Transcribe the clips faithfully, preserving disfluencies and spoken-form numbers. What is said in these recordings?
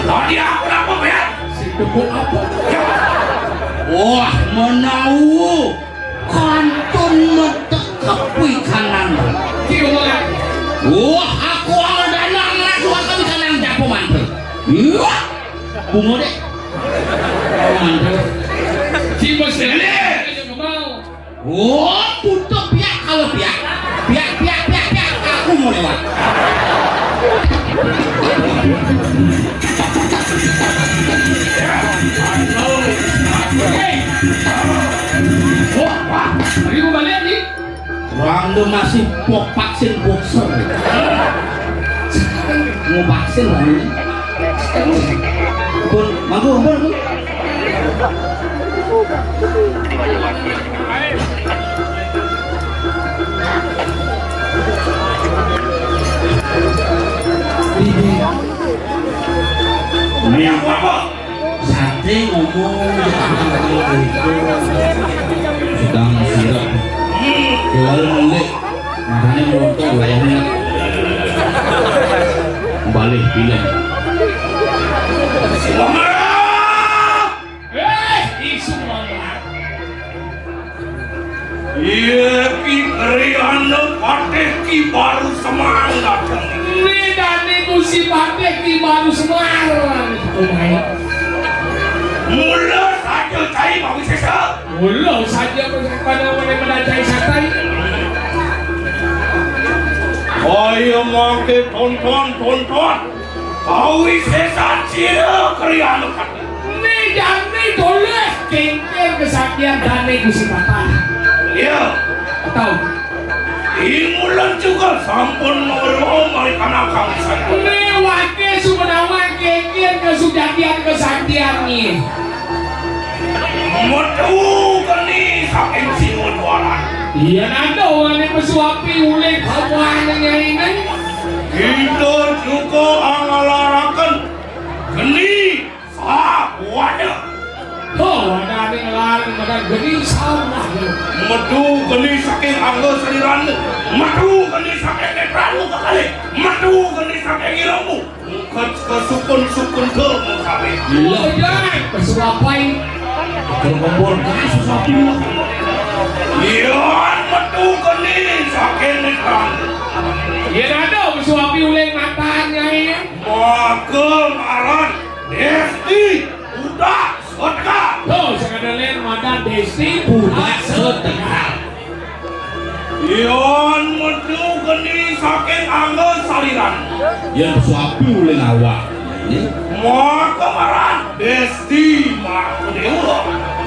Tadi aku napa, Bét? Sing debuk apa? Wah, menawa kantun metekep wi kanan. Ki omongan. Wah, aku angel danang ngasuaken kanan japo mantel. Wah, bungo dek. Mantel. Ki bos ini. Oh, tutup pihak kalau pihak. Pihak, pihak, pihak, pihak. Aku mau lewat. Hei. Oh, Pak, ayo balik nih. Orang tuh masih pop vaksin boxer. Mau vaksin lah ini. Pun, mangga, ampun, ampun. Ini apa? Sate ngomong. Sedang sirep. Jual mulik. Makanya melontok wilayahnya. Balik bilang. Eh, isu mama. Iya, Ki Kriana Patih Ki Baru Semar dateng. Ini dane Gusti Patih Ki Baru Semar. Oh, baik. Mula saja cai mawi sesa. Mula saja pada wene pada cai satai. Ayo mangke tonton, tonton. Kawisésan sira Kriana Patih. Né jani tulis kéngkén kesaktian dané Gusti Patih. Iya. Tau. Ing wulan juga sampun ngorwa mari kanakang saya. Né waké sumenawa kéngkén kesujatian kesaktian nggih. Metu geni saking Siwa Dwaran. Iya nanda wani pesuapi ulih kawan nyainé. Kita juga angalaraken geni sawana. Oh, wadane ngelarang madan geni sawana. Metu geni saking angga saliramu. Metu geni saking netramu kekalih. Metu geni saking irungmu. Mungkat kasukun-sukun ke mengkawin. Iya. Iya, pesuapai. Kalau kompor kan sesuatu. Iya, metu geni saking netramu. Iya, ada pesuapi ulih matan nyai. Maka ngaran Desti Budak Setegal. Tuh, sekadar lain madan Desti Budak Setegal. Yan metu geni saking angga saliran. Yan suapi ulih awak. Maka ngaran Desti Mahadewa.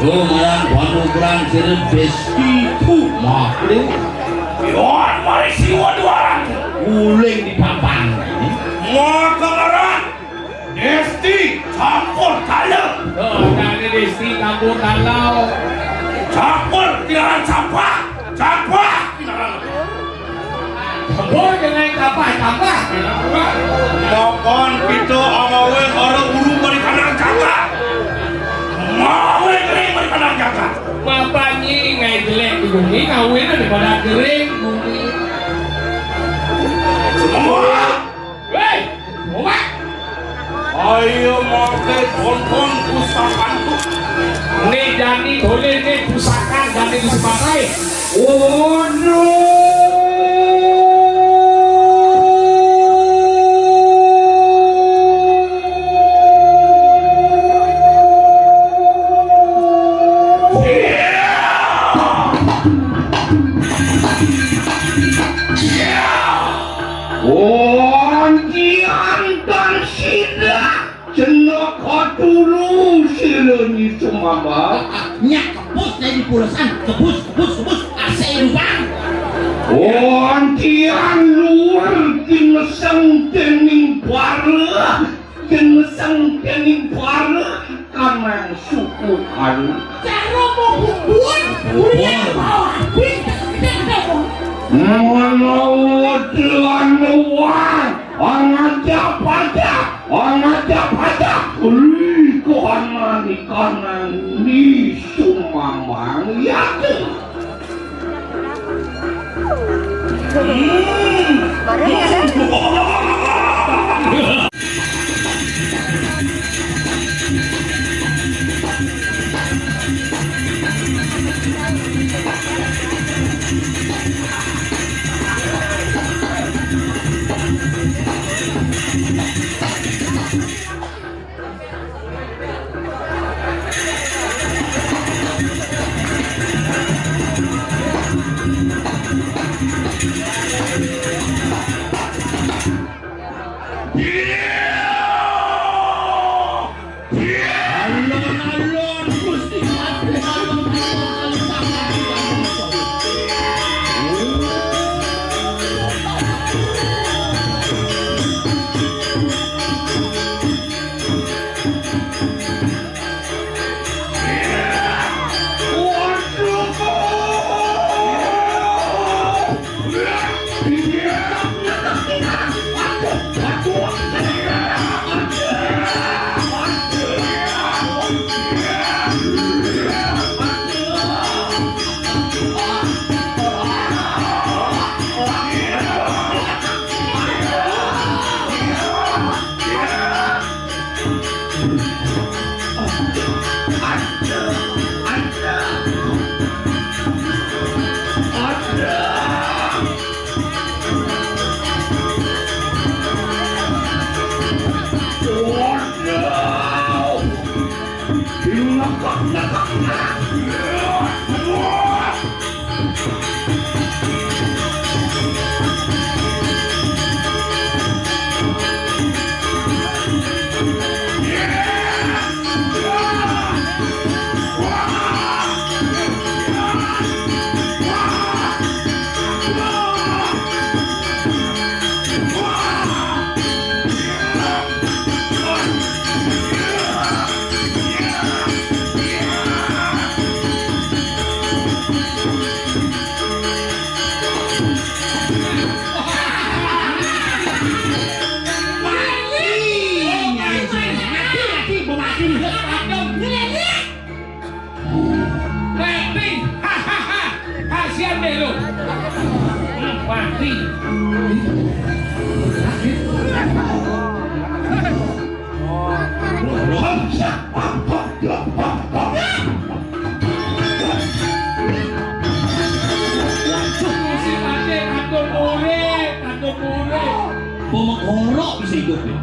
Oh, ngaran panugrahan sira Desti Tu Mahadewa. Yan mari Siwa Dwaran. Uling di papan. Maka ngaran Desti campur talau. Oh, tadi Desti campur talau. Campur tiaran sampah. Sampah tiaran. Campur dengan sampah, sampah. Mapan kita amawe ora uru mari kandang jaga. Mawe kering mari kandang jaga. Mapan nyi ngai jelek di bumi, kawin daripada kering bumi. Semua. Wéh, Muhammad. Ayo mangke tonton pusakanku. Né jani boleh né pusakan jani di sepatai. Waduh. Wong kiantan sida cenok katulu sira nyi sumama. Nyak kebus dari pulesan, kebus, kebus, kebus, asai lubang. Wong kian luar dimeseng dening bara. Yen meseng dening bara kanang suku kalu. Cara mau bubuan, urian bawah, bintang, bintang, bintang. Menawa dewan wah. Angaja pada, angaja pada, ri kahanan ikanan ni sumambang yati. Hmm. Alon-alon Gusti Patih, alon-alon. Mati, mati, mati, mati, mati. Mati. Hahaha. Kasihan deh lu. Hmm, mati. Waduh, si Ade, aduh, urip, aduh, urip. Pemegorok bisa hidup ya.